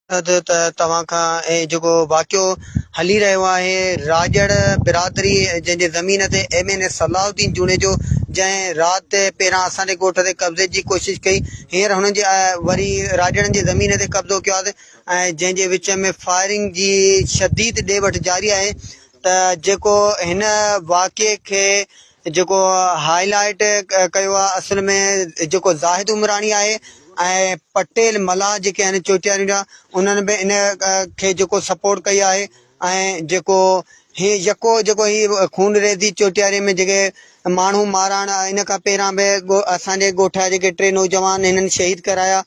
ته توهان کان ۽ جيڪو واقعو هلي رهيو آهي راڄڙ برادري جنهن جي زمين تي M N A Salahuddin Junejo جنهن رات پهريان اسان جي ڳوٺ تي قبضي جي ڪوشش ڪئي هينئر هنن جي وري راڄڙن جي زمين تي قبضو ڪيو آهي ۽ جنهن جي وچ ۾ فائرنگ جي شديد ڏي وٺ جاري آهي ته جيڪو هن واقعي کي جيڪو هائي لائيٽ ڪيو آهي اصل ۾ جيڪو زاهد عمراڻي آهي ۽ پٽيل ملاح جيڪي آهن چوٽيارين جا انهن به ان کي جيڪو سپورٽ ڪئي آهي ۽ جيڪو هي يڪو جيڪو هي خون ريزي چوٽياري ۾ جيڪي ماڻهو مارائڻ ان کان پهريان به اسان جي ڳوٺ جا جيڪي ٽي نوجوان هنن شهيد ڪرايا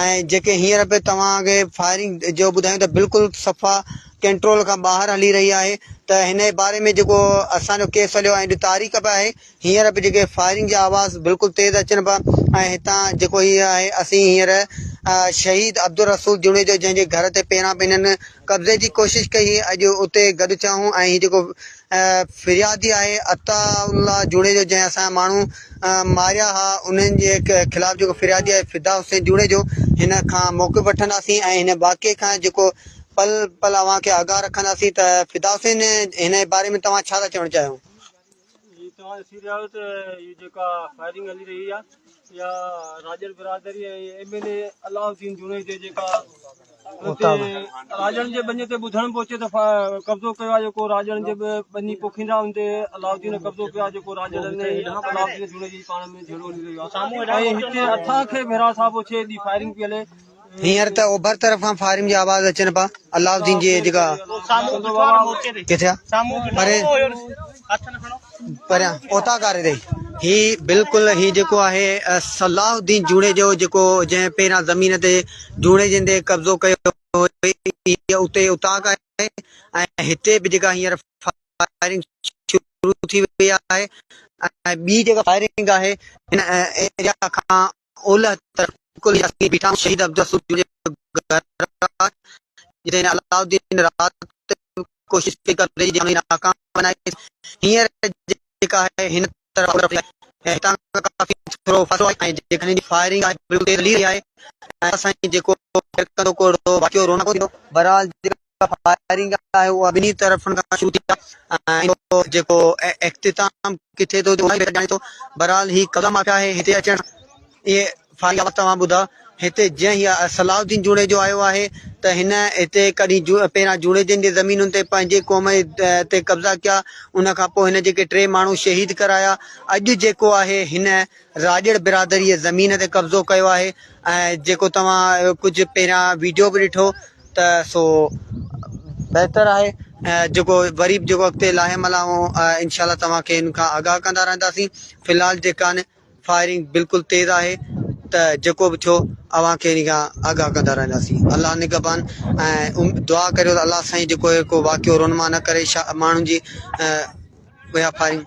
۽ جيڪي هينئر به توهان کي فائرنگ جو ٻڌايون ته بلڪل صفا ڪنٽرول کان ٻاهر هلي رهي آهي ته هن جي باري ۾ جيڪو اسان جو ڪيس هليو ۽ اڄ تاريخ به آهي هينئر به جيڪي فائرنگ جا آواز بلڪل تيز اچن پيا ۽ هتان جيڪو هي آهي اسين هينئر شهيد عبدالرسول جوڻيجو جنهن جي گهر تي پهريان به هنن قبضي جي ڪوشش ڪئي هئي اڄ اتي گڏ ٿيا آهيون ۽ هي جيڪو فريادي آهي عطاء الله جوڻيجو جنهن اسان جا ماڻهو ماريا ها انهن جي خلاف جيڪو فريادي آهي فدا حسين جوڻيجو هن کان موقف وٺنداسين ۽ هن واقعي کان جيڪو پل پل اوهان کي آگاهه رکنداسين ته فدا حسين هن باري ۾ توهان ڇا ٿا چوڻ چاهيو؟ هي توهان ڏسي رهيا آهيو ته هي جيڪا فائرنگ هلي رهي آهي اها راڄڙ برادري ۽ M N A Alauddin Junejo جيڪا راڄڙن جي ٻني تي ٻڌڻ پيو اچي ته قبضو ڪيو آهي جيڪو راڄڙن جي ٻني پوکيندا ان تي علاء الدين قبضو ڪيو آهي جيڪو راڄڙن ۽ علاء الدين جوڻيجي جي پاڻ ۾ جهيڙو هلي رهيو آهي ۽ هتي اسان کي ڀيرا صاحب اچي ايڏي فائرنگ پئي هلي هينئر ته اوڀر طرف کان فائرنگ جا آواز اچن پيا. علاء الدين جي جيڪا ڪٿي آ پري پريان اوطاق آري تي هي بلڪل هي جيڪو آهي صلاح الدين جوڻيجو جيڪو جنهن پهريان زمين تي جوڻيجن تي قبضو ڪيو هو هي اتي اوطاق آهي ۽ هتي به جيڪا هينئر فائرنگ شروع ٿي وئي آهي ۽ ٻي جيڪا فائرنگ آهي هن ايريا کان اولهه طرف بلڪل اسين بيٺا آهيون شهيد عبدالرسول جو گهر آهي جتي هن علاء الدين رات ڪوشش ڪئي قبضي جي جي ناڪام بنائي هينئر جيڪا آهي هن طرف هتان کان ڪافي ٿورو فاصلو آهي ۽ جيڪا هن جي فائرنگ آهي بلڪل تيز هلي رهي آهي ۽ اسان جيڪو ڪندو ڪو اهڙو واقعو رونما ٿيندو بهرحال جيڪا فائرنگ آهي اها ٻنهي طرفن کان شروع ٿي آهي ۽ جيڪو اختتام ڪٿي ٿو ٿئي اهو ڄاڻي ٿو. بهرحال هي قبضا مافيا آهي هتي اچڻ اهي فائرنگ جا آواز توهان ٻڌا هتي جنهن هي صلاح الدين جوڻيجو آيو آهي ته هن هتي ڪڏهن پهريان جوڻيجن جي زمينن تي پنهنجي قوم تي قبضا ڪيا ان کان پوء هن جيڪي ٽي ماڻهو شهيد ڪرايا اڄ جيڪو آهي هن راڄڙ برادري زمين تي قبضو ڪيو آهي ۽ جيڪو توهان ڪجهه پهريان ويڊيو به ڏٺو ته سو بهتر آهي جيڪو وري به جيڪو اڳتي لاهي عمل آهي انشاء الله توهان کي ان کان آگاهه ڪندا رهنداسين في الحال جيڪا آهن فائرنگ بلڪل تيز آهي ته جيڪو به ٿيو اوهان کي ان کان آگاهه ڪندا رهنداسين الله نگهبان ۽ دعا ڪريو ته الله سائين جيڪو ڪو واقعو رونما نه ڪري ماڻهن جي اها فائرنگ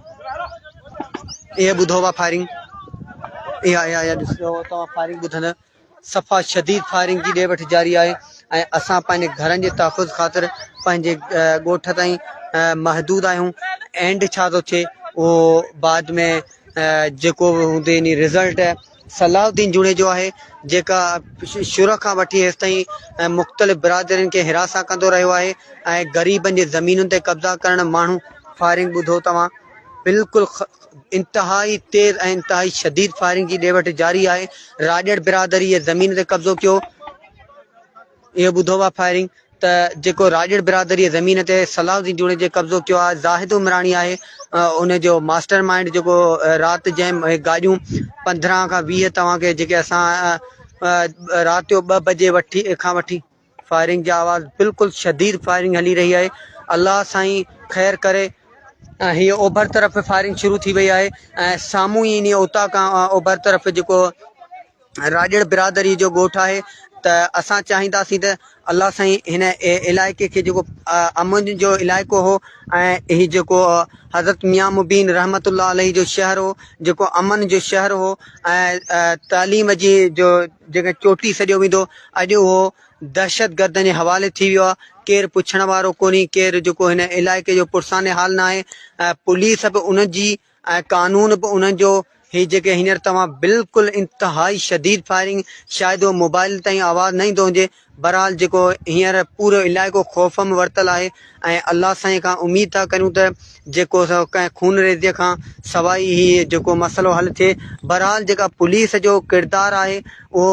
اها ٻڌو فائرنگ اها اها اها ڏسو توهان فائرنگ ٻڌندو صفا شديد فائرنگ جي ڏي وٺ جاري آهي ۽ اسان پنهنجي گهرن جي تحفظ خاطر پنهنجي ڳوٺ تائين محدود آهيون اينڊ ڇا ٿو ٿئي اهو بعد ۾ جيڪو به هوندي انهي رزلٽ صلاح الدين جوڻيجو آهي جيڪا شروع کان وٺي هيستائين مختلف برادرين کي هراسان ڪندو رهيو آهي ۽ غريبن جي زمينن تي قبضا ڪرڻ ماڻهو فائرنگ ٻڌو توهان بلڪل انتهائي تيز ۽ انتهائي شديد فائرنگ جي ڏي وٺ جاري آهي، راڄڙ برادري جي زمين تي قبضو ڪيو، اهو ٻڌو آهي فائرنگ ته جيڪو راڄڙ برادري جي زمين تي صلاح الدين جوڻيجي قبضو ڪيو آهي، زاهد عمراڻي آهي ان جو ماسٽر مائنڊ جيڪو رات جنهن گاڏيون 15 کان 20 توهان کي جيڪي اسان رات جو ٻه بجي وٺي کان وٺي فائرنگ جا آواز بلڪل شديد فائرنگ هلي رهي آهي الله سائين خير ڪري ۽ هي اوڀر طرف فائرنگ شروع ٿي وئي آهي ۽ سامهون ئي انهي اوطاق کان اوڀر طرف جيڪو راڄڙ برادري جو ڳوٺ آهي ته اسان چاهينداسين ته الله سائين هن علائقي کي جيڪو امن جو علائقو هو ۽ هي جيڪو حضرت ميان مبين رحمت الله عليه جو شهر هو جيڪو امن جو شهر هو ۽ تعليم جي جو جيڪي چوٽي سڏيو ويندو اڄ اهو دهشتگردن جي حوالي ٿي ويو آهي ڪير پڇڻ وارو ڪونهي ڪير جيڪو هن علائقي جو پرسان حال ناهي پوليس به انهن جي ۽ قانون به انهن جو هي جيڪي هينئر توهان بلڪل انتهائي شديد فائرنگ شايد اهو موبائل تائين آواز نه ايندو هجي بهرحال جيڪو هينئر پورو علائقو خوف ۾ ورتل آهي ۽ الله سائين کان اميد ٿا ڪريون ته جيڪو سو ڪنهن خونريزي کان سواء ئي هي جيڪو مسئلو حل ٿئي بهرحال جيڪا پوليس جو ڪردار آهي اهو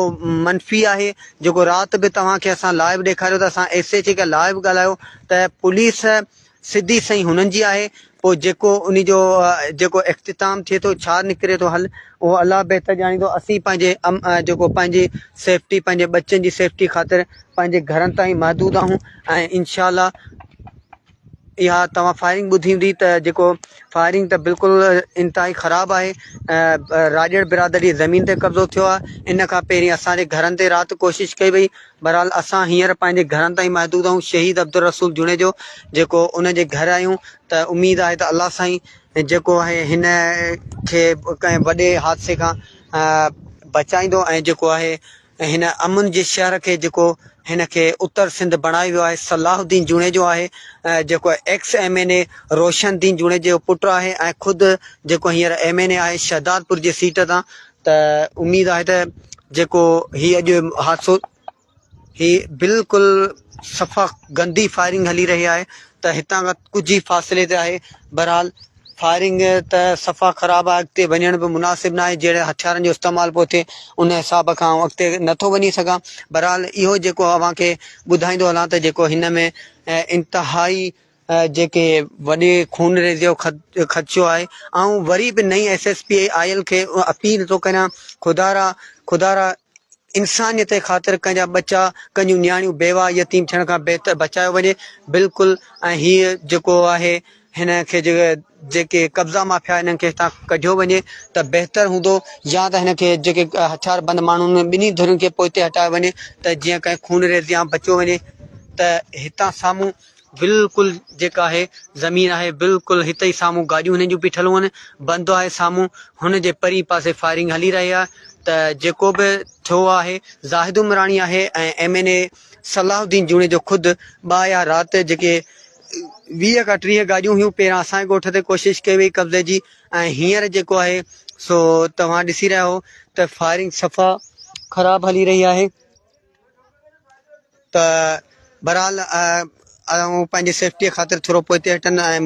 منفي آهي جيڪو رات به توهان کي اسان لائيو ڏيکاريو ته اسان ايس ايڇ اي کي لائيو ڳالهايو ته پوليس سڌي سئين هنن جي آهي پوء جيڪو انهي جو جيڪو اختتام ٿئي ٿو ڇا نڪري ٿو حل اهو الله بهتر ڄاڻيندو اسين پنهنجي جيڪو پنهنجي سيفٽي پنهنجي ٻچن جي سيفٽي خاطر پنهنجي گهرن تائين محدود آهيون ۽ انشاء الله اها توهان فائرنگ ٻڌي هوندي ته جيڪو فائرنگ ته بلڪل انتهائي خراب آهي راڄڙ برادري زمين تي قبضو ٿيو آهي ان کان پهرين اسان جي گهرن تي رات ڪوشش ڪئي وئي بھرحال اسان هينئر پنهنجي گهرن تائين محدود آهيون شهيد عبدالرسول جوڻيجو جيڪو ان جي گهر آهيون ته اميد آهي ته الله سائين جيڪو آهي هن کي ڪنهن وڏي حادثي کان بچائيندو ۽ جيڪو آهي هن امن جي شهر کي جيڪو هن کي اتر سنڌ بڻايو ويو آهي صلاح الدين جوڻيجو آهي جيڪو ex M N A Roshan Uddin Junejo جو پٽ آهي ۽ خود جيڪو هينئر ايم اين اي آهي شهدادپور جي سيٽ تان ته اميد آهي ته جيڪو هي اڄ حادثو هي بلڪل صفا گندي فائرنگ هلي رهي آهي ته هتان کان ڪجهه ئي فاصلي تي آهي بهرحال فائرنگ ته صفا خراب آهي اڳتي وڃڻ به مناسب ناهي جهڙي هٿيارن جو استعمال پيو ٿئي ان حساب کان آئون اڳتي نٿو وڃي سگهان بهرحال اهو جيڪو اوهان کي ٻڌائيندو هلان ته جيڪو هن ۾ انتهائي جيڪي وڏي خونريزي جو خدشو آهي آئون وري به نئين ايس ايس پي آيل کي اپيل ٿو ڪريان خدارا خدارا انسانيت جي خاطر ڪنهن جا ٻچا ڪنهن جون نياڻيون بيواهه يتيم ٿيڻ کان بهتر بچايو وڃي بلڪل ۽ هي جيڪو آهي هن کي جيڪي قبضا مافيا انهن کي هتان ڪڍيو وڃي ته بهتر هوندو يا ته هن کي جيڪي هٿيار بند ماڻهن ٻنهي ڌرين کي پوئتي هٽايو وڃي ته جيئن ڪنهن خونريزي کان بچيو وڃي ته هتان سامهون بلڪل جيڪا آهي زمين آهي بلڪل هت ئي سامهون گاڏيون هنن جون بيٺل هئن بند آهي سامهون هن جي پرين پاسي فائرنگ هلي رهي آهي ته جيڪو به ٿيو آهي زاهد عمراڻي آهي ۽ M N A Salahuddin Junejo خود ٻه يا رات جيڪي 20 کان 30 گاڏيون هيون پهريان اسان جي ڳوٺ تي ڪوشش ڪئي وئي قبضي جي ۽ هينئر جيڪو آهي سو توهان ڏسي رهيا هو ته فائرنگ صفا خراب هلي رهي آهي ته بھرحال آئون پنھنجي سيفٽيء خاطر ٿورو پوئتي ھٽن ۽